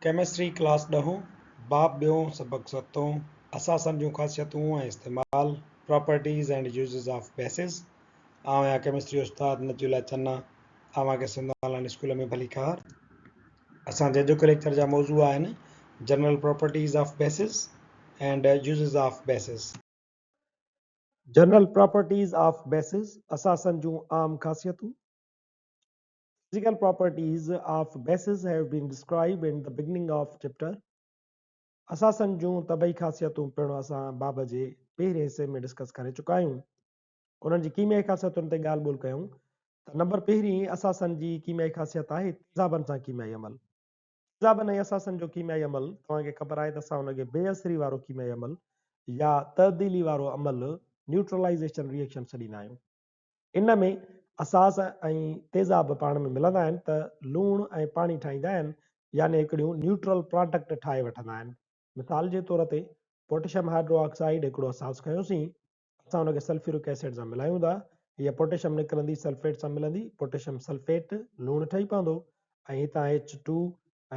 Chemistry class ڏهون، باب ٻيون، سبق ستون، اثاثن جون خاصيتون ۽ استعمال، Properties and Uses of Bases، آئون آهيان ڪيمسٽري استاد نجي الله چنا، اوهان کي سنڌ آن لائين اسڪول ۾ ڀليڪار. اسان جي اڄوڪي ليڪچر جا موضوع آهن General Properties of Bases and Uses of Bases. General Properties of Bases، اثاثن جون عام خاصيتون. Physical properties of bases have been described in the beginning of chapter. اثاثن جون طبعي خاصيتون پڻ اسان باب جي پهرين حصي ۾ ڊسڪس ڪري چڪا آهيون. انهن جي ڪيميائي خاصيتن تي ڳالهه ٻولهه ڪيون ته نمبر پهرين اثاثن جي ڪيميائي خاصيت آهي تيزابن سان ڪيميائي عمل. تيزابن ۽ اثاثن جو ڪيميائي عمل توهان کي خبر آهي ته اسان ان کي بي اثري وارو ڪيميائي عمل يا تعديلي وارو عمل Neutralization Reaction سڏيندا آهيون. ان ۾ اساس ۽ تيزاب پاڻ ۾ ملندا آهن ته لوڻ ۽ پاڻي ٺاهيندا آهن يعني هڪڙيون نيوٽرل پراڊڪٽ ٺاهي وٺندا آهن. مثال جي طور تي پوٽيشم هائيڊرو آڪسائيڊ هڪڙو اساس کنيوسين، اسان ان کي سلفيورڪ ايسڊ سان ملايون ٿا، هيء پوٽيشم نڪرندي سلفيٽ سان ملندي، پوٽيشم سلفيٽ لوڻ ٺهي پوندو ۽ هتان ايڇ ٽو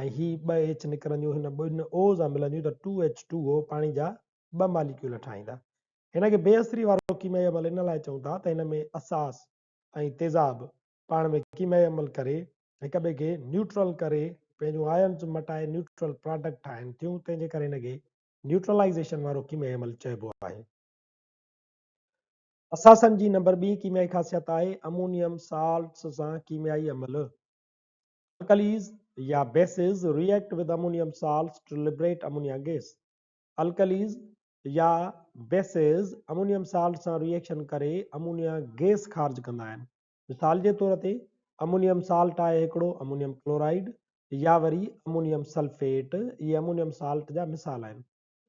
۽ هي ٻه ايڇ نڪرنديون هن ٻن او سان ملنديون ته ٽو ايڇ ٽو او پاڻي جا ٻه ماليڪيول ٺاهيندا. هن کي بي اثري وارو ڪيميائي عمل ان لاء چئون ٿا ته هن ۾ اساس ۽ تيزاب پاڻ ۾ ڪيميائي عمل ڪري هڪ ٻئي کي نيوٽرل ڪري پنهنجون آئنز مٽائي نيوٽرل پراڊڪٽ ٺاهين ٿيون تنهن جي ڪري هن کي نيوٽرلائيزيشن وارو ڪيميائي عمل چئبو آهي. اساسن جي نمبر ٻي ڪيميائي خاصيت آهي امونيم سالٽس سان ڪيميائي عمل. Alkalis يا bases react with ammonium salts to liberate ammonia gas. Alkalis يا بيسز امونيم سالٽ سان ري ايڪشن ڪري امونيا گئس خارج ڪندا آهن. مثال جي طور تي امونيم سالٽ آهي هڪڙو امونيم ڪلورائيڊ يا وري امونيم سلفيٽ اهي امونيم سالٽ جا مثال آهن.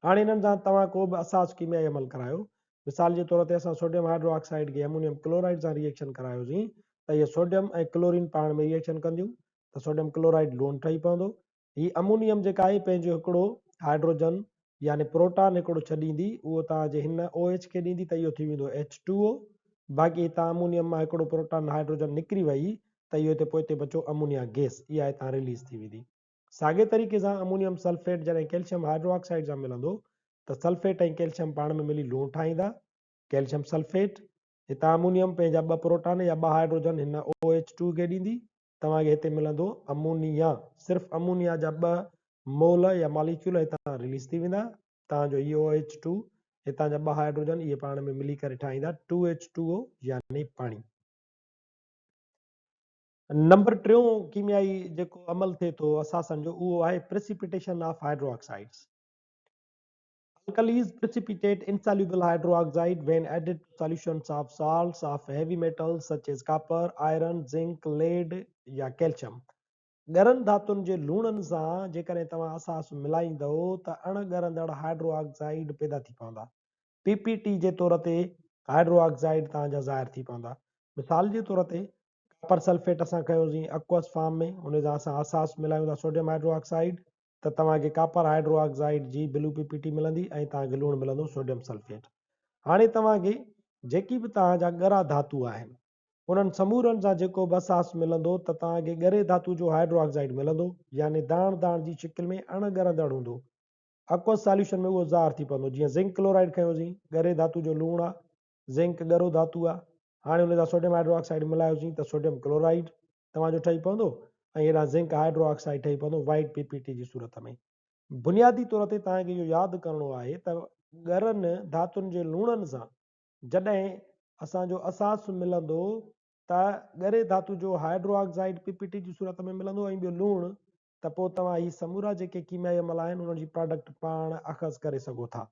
هاڻي انهن سان توهان ڪو به اساس ڪيميائي عمل ڪرايو. مثال جي طور تي اسان سوڊيم هائيڊرو آڪسائيڊ کي امونيم ڪلورائيڊ سان ري ايڪشن ڪرايوسين ته اهي سوڊيم ۽ ڪلورين پاڻ ۾ ري ايڪشن ڪنديون ته سوڊيم ڪلورائيڊ لوڻ ٺهي پوندو. هي امونيم جيڪا آهي پنهنجو هڪڙو هائيڊروجن يعني پروٽان هڪڙو ڇڏيندي اهو توهان جي هن او ايڇ کي ڏيندي ته اهو ٿي ويندو ايڇ ٽو او باقي هتان امونيم مان هڪڙو پروٽان هائيڊروجن نڪري وئي ته اهو هتي پوئتي بچو امونيا گيس اها هتان رليز ٿي ويندي. ساڳئي طريقي سان امونيم سلفيٽ جڏهن ڪيلشيم هائيڊرو آڪسائيڊ سان ملندو ته سلفيٽ ۽ ڪيلشيم پاڻ ۾ ملي لوڻ ٺاهيندا ڪيلشيم سلفيٽ هتان امونيم پنهنجا ٻه پروٽان يا ٻه هائيڊروجن هن او ايڇ ٽو کي ڏيندي توهان کي هتي ملندو امونيا، صرف امونيا جا ٻه مول يا ماليڪيول هتان رليز ٿي ويندا، توهان جو هي او ايڇ ٽو، هتان جا ٻه هائيڊروجن اهي پاڻ ۾ ملي ڪري ٺاهيندا ٽو ايڇ ٽو او يعني پاڻي. نمبر ٽيون ڪيميائي جيڪو عمل ٿئي ٿو اثاثن جو اهو آهي precipitation of hydro oxides. Alkalis precipitate insoluble hydroxide when added to solutions of salts of heavy metals such as copper, iron, zinc, lead يا calcium. ڳرن ڌاتن جي لوڻن سان جيڪڏهن توهان اساس ملائيندؤ ته اڻ ڳرندڙ هائيڊرو آڪسائيڊ پيدا ٿي پوندا. پي پي ٽي جي طور تي هائيڊرو آڪسائيڊ توهان جا ظاهر ٿي پوندا. مثال جي طور تي ڪاپر سلفيٽ اسان کنيوسين اڪوس فارم ۾ ان سان اسان اساس ملايون ٿا سوڊيم هائيڊرو آڪسائيڊ ته توهان کي ڪاپر هائيڊرو آڪسائيڊ جي بلو پي پي ٽي ملندي ۽ توهان کي لوڻ ملندو سوڊيم سلفيٽ. هاڻي توهان کي جيڪي به توهان جا ڳرا ڌاتو آهن انهن سمورن سان جيڪو به اساس ملندو ته توهان کي ڳري ڌاتو جو هائيڊرو آڪسائيڊ ملندو يعني داڻ داڻ جي شڪل ۾ اڻ ڳرندڙ هوندو. اڪوس ساليوشن ۾ اهو ظاهر ٿي پوندو جيئن زنڪ ڪلورائيڊ کنيوسين ڳري ڌاتو جو لوڻ آ زنڪ ڳرو ڌاتو آ هاڻي ان سان سوڊيم هائيڊرو آڪسائيڊ ملايوسين ته سوڊيم ڪلورائيڊ توهان جو ٺهي پوندو ۽ هيڏانهن زنڪ هائيڊرو آڪسائيڊ ٺهي پوندو وائيٽ پي پي ٽي جي صورت ۾. بنيادي طور تي توهان کي اهو ياد ڪرڻو آهي ته ڳرن ڌاتن جي لوڻن سان جڏهن اسان جو اساس ملندو ته ڳري ڌاتو جو hydro oxide P P T جي صورت ۾ ملندو ۽ ٻيو لوڻ ته پوء توهان هي سمورا جيڪي ڪيميائي عمل آهن انهن جي پراڊڪٽ پاڻ اخذ ڪري سگهو ٿا.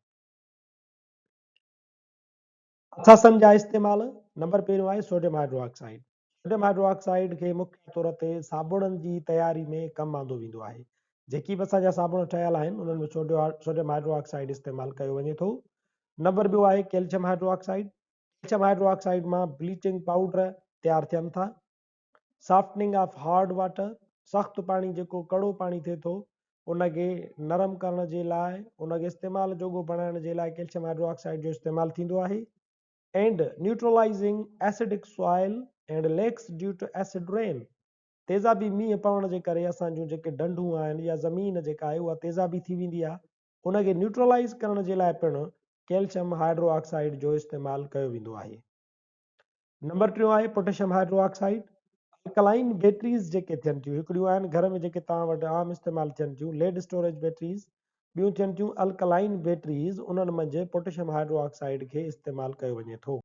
اثاثن جا استعمال، نمبر پهريون آهي sodium hydro oxide. Sodium hydro oxide کي مکيه طور تي صابڻن جي تياري ۾ ڪم آندو ويندو آهي. جيڪي به اسان جا صابڻ ٺهيل آهن انهن ۾ سوڊيم هائيڊرو آڪسائيڊ استعمال ڪيو وڃي ٿو. نمبر ٻيو آهي calcium hydro oxide. Calcium hydro oxide مان بليچنگ پائوڊر تيار ٿين ٿا. سافٽننگ آف هارڊ واٽر، سخت پاڻي جيڪو ڪڙو پاڻي ٿئي ٿو ان کي نرم ڪرڻ جي لاء ان کي استعمال جوڳو بڻائڻ جي لاء ڪيلشم هائيڊرو آڪسائيڊ جو استعمال ٿيندو آهي. And neutralising acidic soil and lakes due to acid rain. تيزابي مينهن پوڻ جي ڪري اسان جون جيڪي ڍنڍون آهن يا زمين جيڪا آهي اها تيزابي ٿي ويندي آهي. ان کي نيوٽرلائيز ڪرڻ جي لاء پڻ ڪيلشم هائيڊرو آڪسائيڊ جو استعمال ڪيو ويندو آهي. نمبر ٽيون آهي پوٽيشم هائيڊرو آڪسائيڊ. الڪلائن بيٽريز جيڪي ٿين ٿيون، هڪڙيون آهن گهر ۾ جيڪي توهان وٽ عام استعمال ٿين ٿيون ليڊ اسٽوريج بيٽريز، ٻيون ٿين ٿيون الڪلائن بيٽريز، انهن منجهه پوٽيشم هائيڊرو آڪسائيڊ کي استعمال ڪيو وڃي ٿو.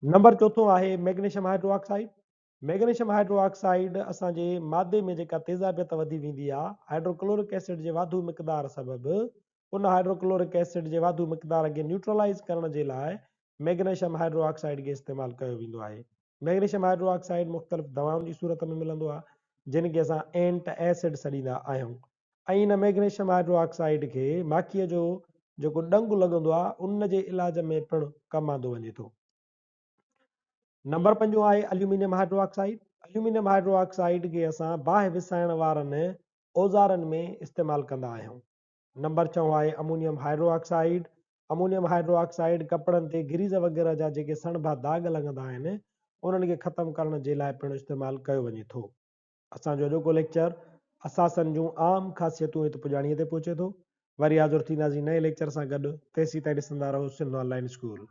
نمبر چوٿون آهي magnesium hydro oxide. Magnesium hydro oxide اسان جي مادي ۾ جيڪا تيزابيت وڌي ويندي آ هائيڊرو ڪلورڪ ايسڊ جي واڌو مقدار سبب ان هائيڊرو ڪلورڪ ايسڊ جي واڌو مقدار کي نيوٽرلائيز ڪرڻ جي لاء ميگنيشم هائيڊرو آڪسائيڊ کي استعمال ڪيو ويندو آهي. ميگنيشم هائيڊرو آڪسائيڊ مختلف دوائن جي صورت ۾ ملندو آ جن کي اسان اينٽ ايسڊ سڏيندا آهيون ۽ ان ميگنيشم هائيڊرو آڪسائيڊ کي ماکيء جو جيڪو ڏنگ لڳندو آ ان جي علاج ۾ پڻ ڪم آندو وڃي ٿو. نمبر پنجون آهي aluminium hydro oxide. Aluminium hydro oxide کي اسان باهه وسائڻ وارن اوزارن ۾ استعمال ڪندا آهيون. نمبر ڇهون آهي ammonium hydro oxide. Ammonium hydro oxide ڪپڙن تي گريز وغيره جا جيڪي سڻڀا داغ لڳندا آهن انهن کي ختم ڪرڻ جي لاء پڻ استعمال ڪيو وڃي ٿو. اسان جو اڄوڪو ليڪچر اثاثن جون عام خاصيتون هت پڄاڻيء تي پهچي ٿو. وري حاضر ٿينداسين نئين ليڪچر سان گڏ تيسيتائين ڏسندا رهو سنڌ آن لائين اسڪول.